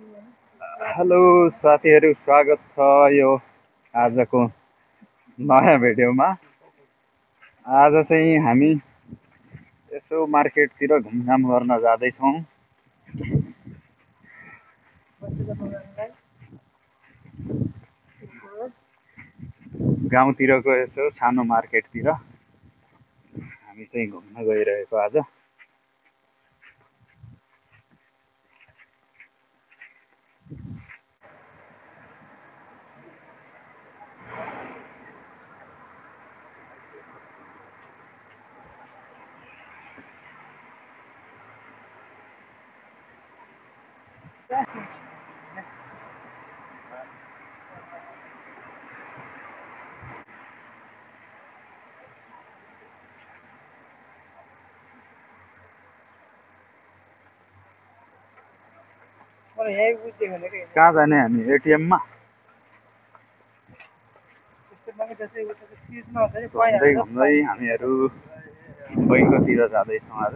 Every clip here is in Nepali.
हेलो साथीहरू, स्वागत छ यो आजको नयाँ भिडियोमा। आज चाहिँ हामी यसो मार्केटतिर घुमघाम गर्न जाँदैछौँ। गाउँतिरको यसो सानो मार्केटतिर हामी चाहिँ घुम्न गइरहेको आज। कहाँ जाने हामी? एटिएममा घुम्दै घुम्दै हामीहरू बैङ्कतिर जाँदैछौँ आज।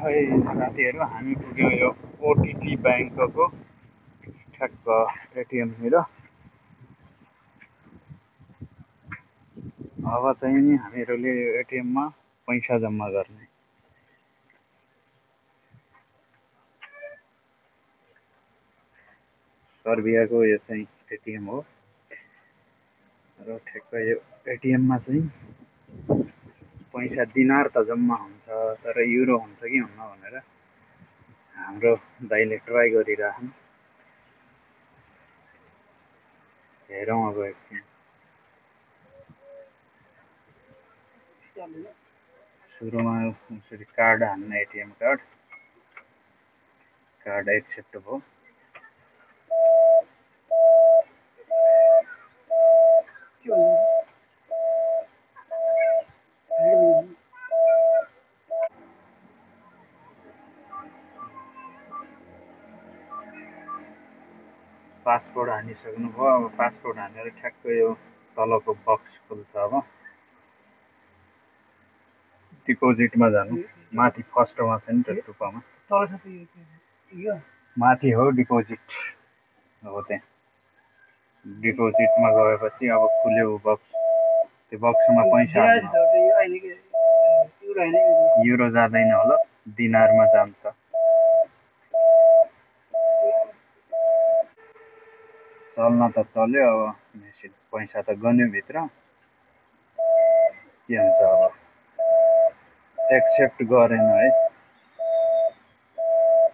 है साथीहरू, हामी पुग्यौँ यो ओटिटी ब्याङ्कको ठ्याक्क एटिएमतिर। अब चाहिँ हामीहरूले एटिएममा पैसा जम्मा गर्ने। सर्बियाको यो चाहिँ एटिएम हो र ठ्याक्क यो एटिएममा चाहिँ पैसा दिनार त जम्मा हुन्छ, तर युरो हुन्छ कि हुन्न भनेर हाम्रो दाइले ट्राई गरिराख्नु। हेरौँ अब एकछिन। सुरुमा यसरी कार्ड हान्न, एटिएम कार्ड एक्सेप्ट भयो। पासपोर्ट हानिसक्नुभयो। अब पासपोर्ट हानेर ठ्याक्क यो तलको बक्स खुल्छ। अब डिपोजिटमा जानु, माथि फर्स्टमा छ नि त टुप्पामा, माथि हो डिपोजिट। हो त्यहाँ डिपोजिटमा गएपछि अब खुल्यो बक्स। त्यो बक्समा पैसा हाल्नु। युरो जाँदैन होला, दिनारमा जान्छ। चल्न त चल्यो। अब मेसिन पैसा त गन्यो भित्र, के हुन्छ अब। एक्सेप्ट गरेन है।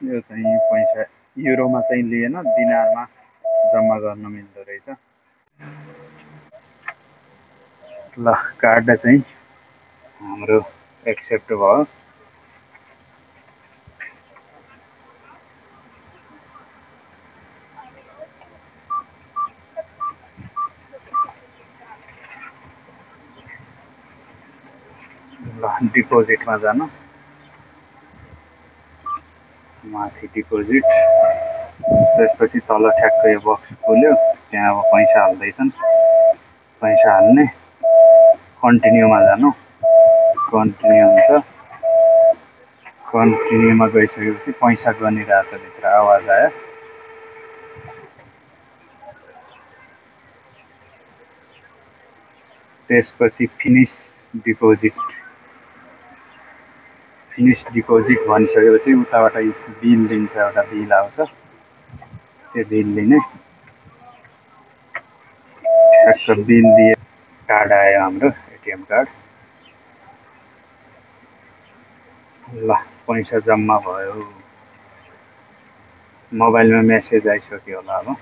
यो चाहिँ पैसा युरोमा चाहिँ लिएन, दिनारमा जम्मा गर्न मिल्दो रहेछ। ल, कार्ड चाहिँ हाम्रो एक्सेप्ट भयो। ल, डिपोजिटमा जानु, माथि डिपोजिट। त्यसपछि तल ठ्याक्क यो बक्स खोल्यो, त्यहाँ अब पैसा हाल्दैछन्। पैसा हाल्ने, कन्टिन्यूमा जानु, कन्टिन्यू हुन्छ। कन्टिन्यूमा गइसकेपछि पैसा गनिरहेछ भित्र, आवाज आयो। त्यसपछि फिनिस डिपोजिट। फिनिस डिपोजिट भनिसकेपछि उताबाट बिल दिन्छ, एउटा बिल आउँछ। त्यो बिल लिने ठ्याक्क बिल दिए कार्ड आयो हाम्रो एटिएम कार्ड। ल पैसा जम्मा भयो। मोबाइलमा मेसेज आइसक्यो होला अब।